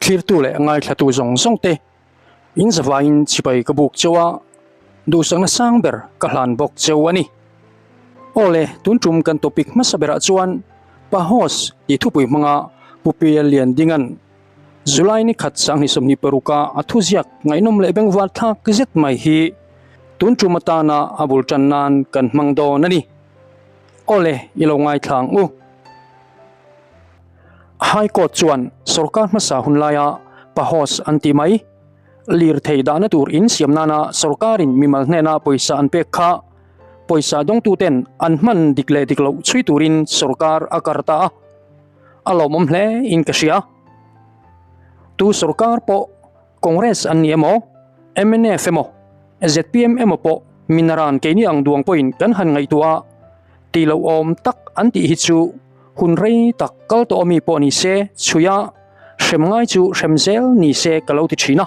Thlirtu leh ngaithlatu zawng zawng te in zavaiin chibai ka buk cheu a, duhsakna sang ber ka hlan bawk cheu a ni. Aw le, tun tum kan topic hmasa berah chuan Pahos tih thupui hmanga Pu Pial Liandinga'n July ni khat 2026 a a thuziak ngaihnawm leh bengvar thlak zet mai hi tun tum atana a bul tan nan kan hmang dawn a ni. Aw le, i lo ngaithla ang u. High Court chuan sorkar hmasa hun laia Pahos an ti mai. Lirthei dahna tur in siam nana sorkarin mimal hnena pawisa an pek kha pawisa dawngtuten an hman dik leh dik loh chhui turin sorkar a kar ta a. A lawmawm hle in ka hria. Tu sorkar pawh Congress an ni emaw, mnf emaw, zpm emaw pawh minaran keini ang duang pawhin kan han ngaihtuah a, tih loh awm tak an tih hi chu hun rei tak kal tawh ami pawh ni se chhui a, hrem ngai chu hrem zel ni se ka lo ti thin a.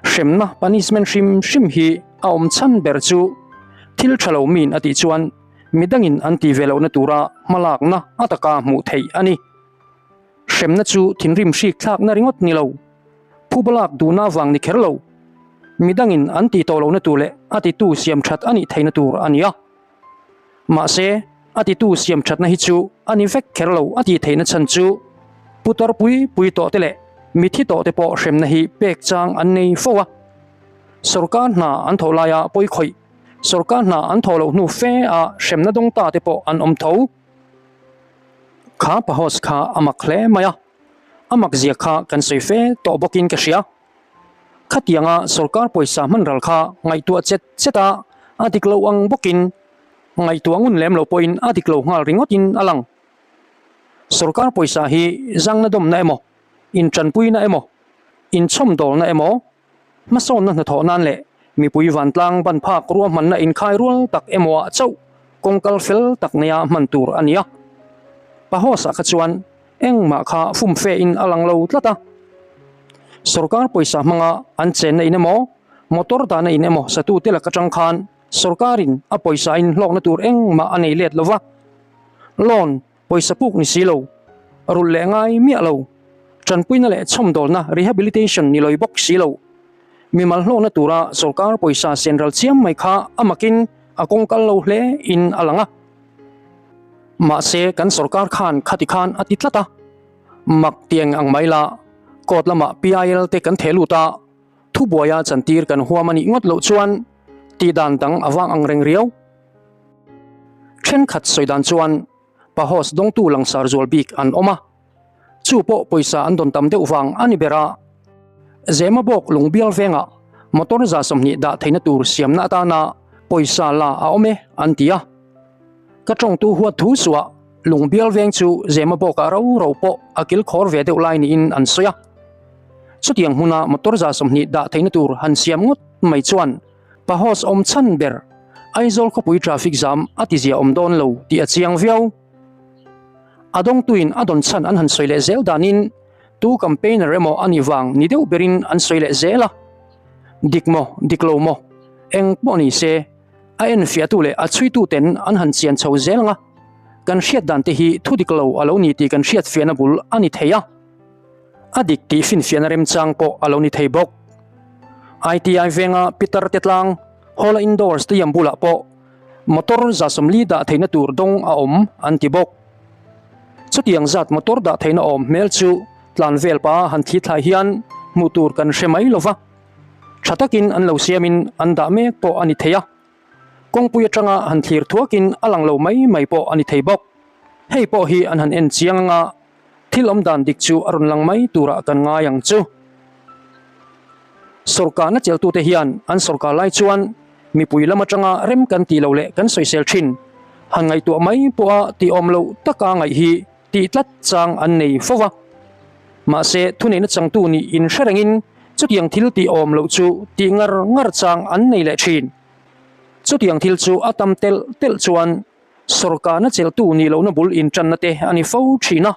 Hremna punishment hrim hrim hi a awm chhan ber chu thil tha lo min a tih chuan midangin an tih ve lohna tura hmalakna a taka hmuh theih a ni. Hremna chu thinrim hrik thlakna ringawt ni lo, phubalak duhna avang ni kher lo, midangin an tih tawh lohna tur leh a titu siam that a nih theihna tur a ni a. Mahse, a titu siam thatna hi chu a ni vek kher lo a tih theihna chhan chu putar pui pui tawh te leh mithi tawh te pawh hremna hi pek chang an nei fo a. Sorkar hna an thawh laia pawi khawih, sorkar hna an thawh loh hnu fe a hremna dawng ta te pawh an awm tho. Kha pahos kha a mak hle mai a, a mak zia kha kan sawi fe tawh bawkin ka hria. Khatianga sorkar pawisa hman ral kha ngaihtuah chet chet a, a dik lo ang bawkin ngaihtuah ngun lem lo pawhin a dik lo nghal ringawtin a lang. Sorkar pawisa hi zangna dawmna emaw, intanpuina emaw, inchhawmdawlna emaw, Hmasawnna hnathawh nan leh mipui vantlang ban phak ruahmanna inkhai rual tak emaw ah chauh kawngkal fel tak neia hman tur a ni a. Pahos ah kha chuan engmah kha fumfe in a lang lo tlat a. Sorkar pawisa hmanga an chenna in emaw, motor dahna in emaw satu te lak atang khan sorkarin a pawisa in hlawkna tur engmah a nei let lova. Loan Pawisa puk ni si lo, rulh leh ngai miah lo, tanpuina leh chhawmdawlna, rehabilitation, ni lawi bawk si lo. Mimal hlawkna tura sorkar pawisa senral chiam mai kha a makin a kawng kal lo hle in a lang a. Mahse kan sorkar khan khati khan a ti tlat a, mak tiang ang mai la, court lamah PIL te kan theh lut a, thubuaia chantir kan huam a nih ngawt loh chuan tihdan dang a vang ang reng riau. Thenkhat sawi dan chuan Pahos dawngtu langsar zual bik an awm a, chu pawh pawisa an dawn tam deuh vang a ni ber a. Zema bawk lungbial vengah motor 20 dah theihna tur siamna atana pawisa la a awm e an ti a. Ka tawngtu huat thu suah lungbial veng chu Zema bawkah ro ro pawh a kilkhawr ve deuh lai niin an sawi a. Chutiang hmuna motor 20 dah theihna tur han siam ngawt mai chuan Pahos awm chhan ber, Aizawl khawpui traffic jam a ti zia awm dawn lo tih a chiang viau. A dawngtuin a dawn chhan an han sawi leh zel danin tu campaigner emaw a nih vang ni deuh berin an sawi leh zel a. Dik maw, dik lo maw, eng pawh ni se, a enfiahtu leh a chhuitu ten an han chian chho zel ang a, kan hriat dan te hi thu dik lo a lo ni tih kan hriat fiahna bul a ni thei a. A dik tih finfiahna remchang pawh a lo ni thei bawk. ITI venga Peter te tlang Hall-a Indoor Stadium bulah pawh motor 40 dah theihna tur dawng a awm an ti bawk. Chutiang zat motor dah theihna awm hmel chu tlan vel pa han thli thlai hian hmuh tur kan hre mai lova. Tha takin an lo siamin an dah mek pawh a ni thei a. Kawngpui atanga han thlir thuakin a lang lo mai mai pawh a ni thei bawk. Hei pawh hi an han en chiang anga Thil awm dan dik chu a rawn lang mai turah kan ngai ang chu. Sawrkarna cheltute hian an sawrkar lai chuan mipui lam atanga rem kan tih loh leh kan sawisel thin. Han ngaihtuah mai pawha tih awm loh taka ngaih hi tih tlat chang an nei fo va. Mahse, thuneihna changtu nih inhre rengin chutiang thil tih awm loh chu tih ngar ngar chang an nei leh thin. Chutiang thil chu a tam telh telh chuan Sawrkarna chelhtu nih lohna bul intanna te a ni fo thin a,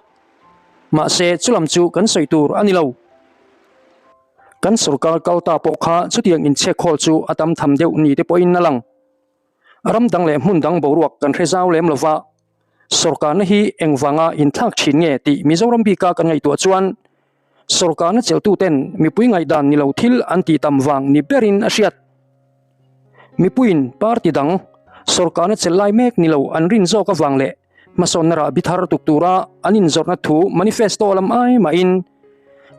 mahse chulam chu kan sawi tur a ni lo. Kan sawrkar kal ta pawh kha chutiang inchhek khawl chu a tam tham deuh ni te pawhin a lang. Ram dang leh hmun dang boruak kan hre zau lem lova, sawrkarna hi engvanga inthlak thin nge tih Mizoram bika kan ngaihtuah chuan. Sorkarna chelhtuten mipui ngaihdan ni lo thil an tih tam vang ni berin a hriat. Mipuiin party dang sorkarna chelh lai mek ni lo an rin zawk avang leh hmasawnna rahbi thar tuk tura an inzawrhna thu manifesto lam ai mahin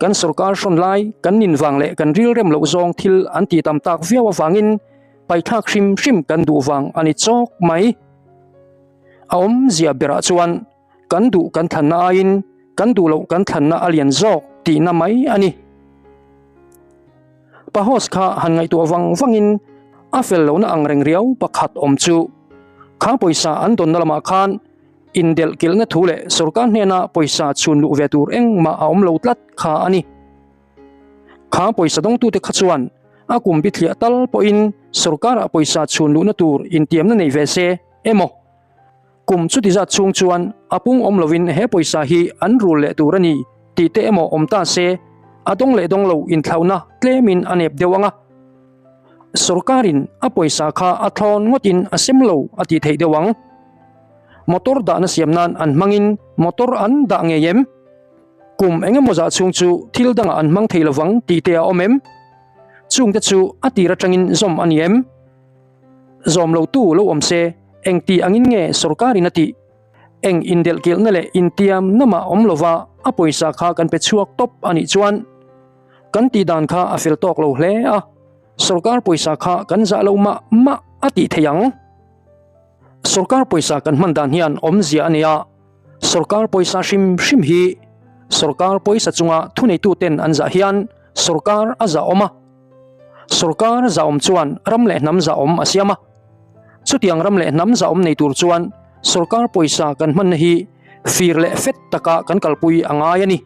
kan sorkar hrawn lai kan nin vang leh kan rilrem loh zawng thil an tih tam tak viau avangin paithlak hrim hrim kan duh vang a ni chawk mai. A awmzia berah chuan kan duh kan thlanna aiin kan duh loh kan thlanna a lian zawk tihna mai a ni. Pahos kha han ngaihtuah vang vangin a fel lohna ang reng riau pakhat awm chu kha pawisa an dawnna lamah khan indelh kilhna thu leh sorkar hnena pawisa chhun luh ve tur engmah a awm lo tlat kha a ni. Kha pawisa dawngtute kha chuan a kum bithliah tal pawhin sorkarah pawisa chhun luhna tur intiamna nei ve se emaw Kum chuti zat chhung chuan a pung awm lovin he pawisa hi an rul leh tur a ni tih te emaw awm ta se, a dawng leh dawng lo inthlauhna tlemin a nep deuh ang a. Sorkarin a pawisa kha a thlawn ngawtin a sem lo a tih theih deuh ang. Motor dahna siam nan an hmangin motor an dah ngei em? Kum eng emaw zah chhung chu thil dangah an hmang thei lovang tih te a awm em? Chungte chu a tir atangin zawm a ni em? Zawm lo tu lo awm se, eng tih angin nge sorkarin a tih? Eng indelhkilhna leh intiam namah awm lova a pawisa kha kan pe chhuak tawp a nih chuan kan tih dan kha a fel tawk lo hle a, sorkar pawisa kha kan zah lo mah mah a tih theih ang. Sorkar pawisa kan hman dan hian awmzia a nei a, sorkar pawisa hrim hrim hi sorkar pawisa chunga thuneituten an zah hian sorkar a zah awm a. Sorkar zahawm chuan ram leh hnam zahawm a siam a. Chutiang ram leh hnam zahawm nei tur chuan sorkar pawisa kan hmanna hi fir leh fet taka kan kalpui a ngai a ni.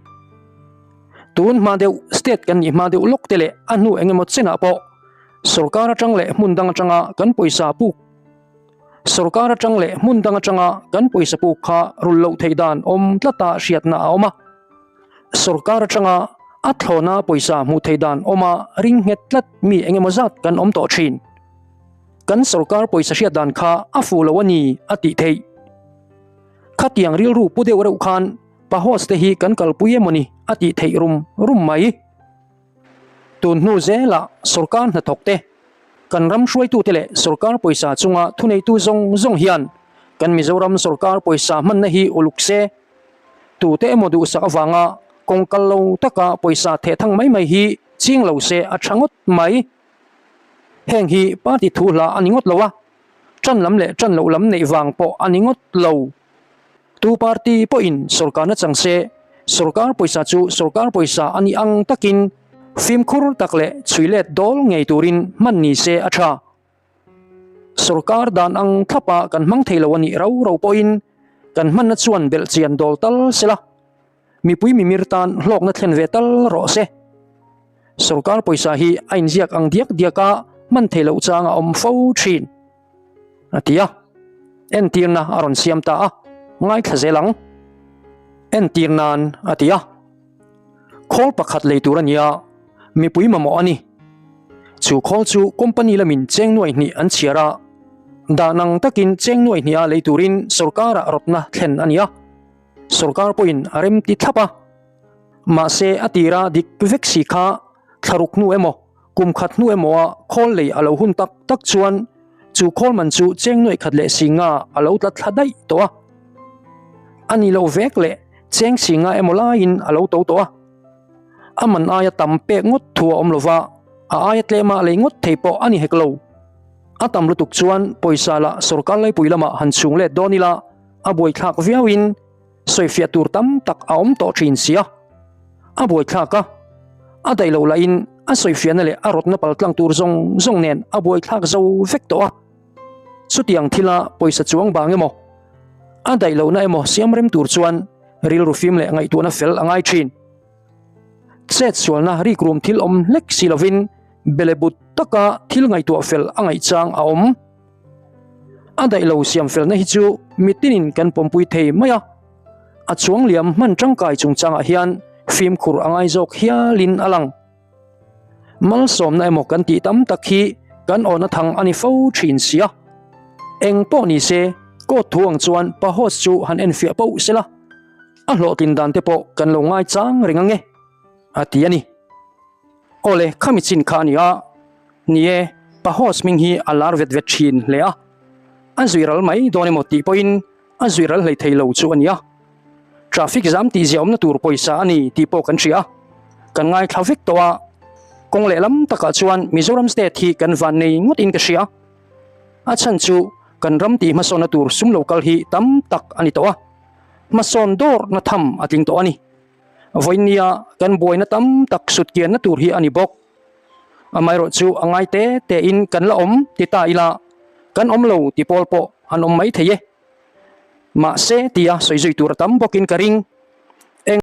Tun hma deuh state kan nih hma deuh lawk te leh a hnu eng emaw chenah pawh sorkar atang leh hmun dang atanga kan pawisa puk sorkar atang leh hmun dang atanga kan pawisa puk kha rul loh theih dan awm tlata hriatna a awm a. Sorkar atanga a thlawna pawisa hmuh theih dan awma ring nghet tlat mi eng emaw zat kan awm tawh thin. Kan sorkar pawisa hriat dan kha a fuh lo a ni a tih theih. Khatiang rilru pu deuh reuh khan Pahos te hi kan kalpui emaw ni a tih theih rum rum mai. Tun hnu zelah sorkar hnathawk te, kan ram hruaitute leh sorkar pawisa chunga thuneitu zawng zawng hian kan Mizoram sorkar pawisa hmanna hi uluk se, Tute emaw duhsak avanga kawng kal lo taka pawisa theh thang mai mai hi ching lo se a tha ngawt mai. Heng hi party thu hla a ni ngawt lo a, tan lam leh tan loh lam neih vang pawh a ni ngawt lo. Tu party pawhin sorkarna chang se, sorkar pawisa chu sorkar pawisa a nih ang takin fimkhur tak leh chhui let dawl ngei turin hman ni se a tha. Sorkar dan ang thlapa kan hmang thei lo a nih rau rau pawhin kan hmanna chuan belhchian dawl tal se la, mipui mimir tan hlawkna thlen ve tal rawh se. Sorkar pawisa hi a inziak ang diak diak a, hman thei loh chang a awm fo thin, a ti a. Entirna a rawn siam ta a, ngaithla zel ang. Entir nan, a ti a. Khawl pakhat lei tur a nia, mipui mamawh a ni. Chu khawl chu company lamin cheng nuai hnih an chhiar a, dan ang takin cheng nuai hniha lei turin sorkarah rawtna thlen a ni a, sorkar pawhin a remti thlap a. Mahse a tira dik vek si kha thlaruk hnu emaw, kum khat hnu emaw a khawl lei a lo hun tak tak chuan chu khawl man chu cheng nuaih khat leh si nga a lo tla thla daih tawh a. A ni lo vek leh cheng si nga emaw laiin a lo to tawh a. A man aia tam pek ngawt thu a awm lo va, a aia tlema lei ngawt thei pawh a ni hek lo. A tam lutuk chuan pawisa lah sorkar laipui lamah han chhung let dawn ila a buaithlak viauin Sawifiah tur tam tak a awm tawh thin sia. A buaithlak a, a daih loh lahin a sawifiahna leh a rawtna paltlang tur zawng zawng nen a buaithlak zo vek tawh a. Chutiang thila pawisa chuang bang emaw, a daih lohna emaw siam rem tur chuan rilru fim leh ngaihtuahna fel a ngai thin. Chet sualna rikrum thil awm hlek si lovin belebut taka thil ngaihtuah fel a ngaih chang a awm. A daih lo siam felna hi chu mitinin kan pawmpui thei mai a, a chuang liam hman tangkai chungchangah hian fimkhur a ngai zawk hialin a lang. Malsawmna emaw kan tih tam tak hi kan awna thang a ni fo thin si a. Eng pawh ni se, court thu ang chuan Pahos chu han enfiah poh sela, a hlawhtlin dan te pawh kan lo ngaichang reng ange. a ti a ni. Awle, khami chin kha a ni a. Ni e, Pahos hming hi a lar vet vet thin hle a. A zui ral mai dawn emaw tih pawhin a zui ral hlei thei lo chu a ni a. Traffic zam tih ziah awmna tur pawisa a ni tih pawh kan hria a. Kan ngaithla vek tawh a. Kawng lehlam takah chuan Mizoram state hi kan van nei ngawtin ka hria. A chhan chu kan ram tih hmasawnna tur sum lo kal hi tam tak a ni tawh a. Hmasawn dawrna tham a tling tawh a ni. Vawinia kan buaina tam tak sutkianna tur hi a ni bawk. Amaherawhchu a ngai te tein kan la awm ti ta ila, kan awm lo ti pawl pawh an awm mai thei e. Mahse tia sawi zui tur a tam bawkin ka ring.